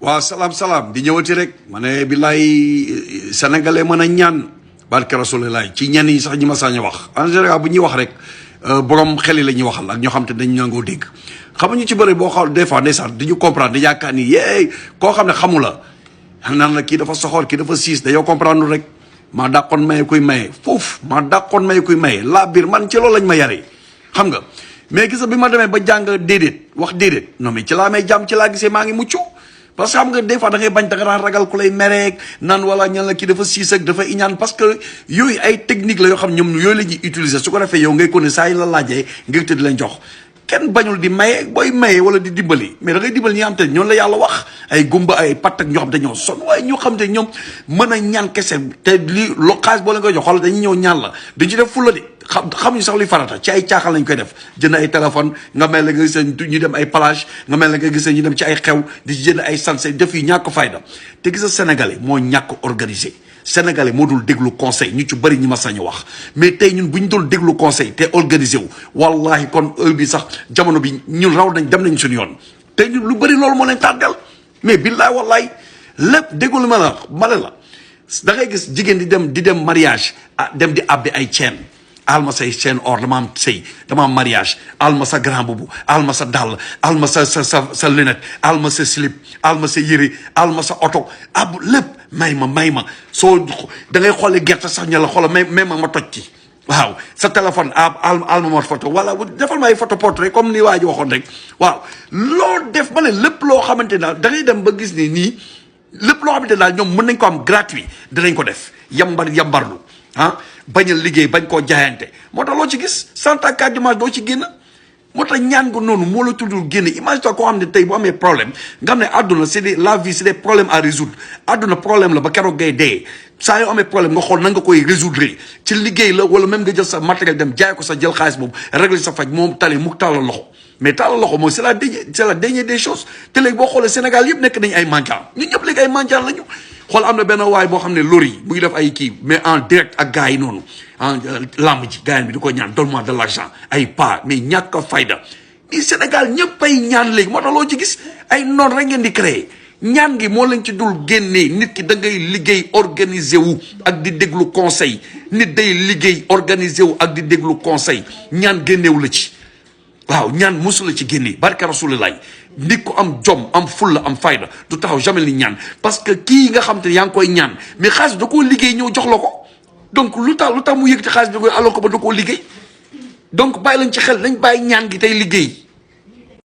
waaw salaam di ñëwati rek ma ne billaay sénégalais mën a ñaan barke rasulilah ci ñenn yi sax ñi ma sañ a wax en général bu ñuy wax rek borom xel yi la ñuy waxal ak ñoo xam te dañ nangoo dégg xam ñu ci bëri boo xam des fois ndeysaan duñu comprendre di yaakaar ni yéey koo xam ne xamu la naan la kii dafa soxor kii dafa siis dañoo comprendre rek maa dàqoon maye kuy maye foofu maa dàqoon maye kuy maye laa biir man ci loolu lañ ma yaree xam nga mais gis nga bi ma demee ba jàng déedéet wax déedéet non mais ci laa may jàmm ci laa gisee maa ngi mucc parce que xam nga des fois da ngay bañ da nga daan ragal ku lay mereeg naan wala ñan la kii dafa siis ak dafa iñaan parce que yooyu ay technique la yoo xam ñoom yooyu la ñuy utiliser su ko defee yow ngay ko ne saa yi la laajee nga tëdd leen jox kenn bañul di maye booy maye wala di dimbali mais da ngay dimbali ñi nga xam te ñoom la yàlla wax ay gumba ay patt ak ñoo xam te ñoo son waaye ñoo xam te ñoom mën a ñaan kese te li lo xaalis boo leen koy jox xool dañuy ñëw ñaan la dañ ci def fulla de xamuñu sax luy farata ci ay caaxaan lañ koy def jënd ay téléphone nga mel la nga gis ñu dem ay plage nga mel la nga gis ñu dem ci ay xew di jënd ay sanse def yi ñàkk fayda te gis nga sénégalais moo ñàkk organisé sénégalais moo dul déglu conseil ñu ci bëri ñi ma sañ wax mais tey ñun bu ñu dul déglu conseil te organisé wu wallahi kon heure bi sax jamono bi ñun raw nañ dem nañ suñu yoon te ñun lu bëri loolu moo leen tàddeel mais billaay wallaay lépp déggul ma la da ngay gis jigéen di dem mariage dem di abbi ay chaîne alma say chaîne or dama am sëy dama am mariage alma sa grand boubou alma sa dàll alma sa lunette alma sa slip alma sa yëre alma sa oto ab lépp may ma soo da ngay xoolee gerte sax ña la xoola may ma toj ci waaw sa téléphone alma ma photo wala defal ma ay photo portrait comme ni waa ji waxoon rek waaw loo def ma ne lépp loo xamante daal da ngay dem ba gis ne nii lépp loo xamante daal ñoom mën nañ ko am gratuit dinañ ko def yambarlu bañal liggéey bañ koo jaayante moo tax loo ci gis cent ans quatre dimanche doo ci génn moo tax ñaan nga noonu moo la tuddul génn imagine toi koo xam ne tey bu amee problème nga xam ne àdduna la vie c'est des problèmes à résoudre àdduna problème la ba keroog ngay dee saa yoo amee problème nga xool na nga koy résoudre ci liggéey la wala même nga jël sa matériel dem jaay ko sa jël xaalis boobu régler sa faj moom tali mu tàllal loxo mais tàllal loxo mooy c'est la dernière des choses te léegi boo xoolee Sénégal yëpp nekk nañ ay mendiants ñun ñëpp léegi ay mendiants lañu xool am na benn waay boo xam ne lori mu ngi def ay kii mais en direct ak gars yi noonu en lamb ji gars yi bi di ko ñaan donne-moi de l'argent ay pas mais ñàkk a fayda i Sénégal ñëpp ay ñaan léegi moo tax loo ci gis ay noon rek ngeen di créer ñaan gi moo leen ci dul génnee nit ki da ngay liggéey organiser wu ak di déglu conseil nit day liggéey organiser wu ak di déglu conseil ñaan génneewu la ci waaw ñaan mosu la ci génnee barka rasulilah nit ko am jom am fulla am fayda du taxaw jamais ni ñaan parce que kii nga xam te yaa ngi koy ñaan mais xaalis da koo liggéey ñëw jox la ko donc lu tax mu yëg ci xaalis bi koy alors que ba da koo liggéey donc bàyyi lañ ci xel nañ bàyyi ñaan gi tey liggéey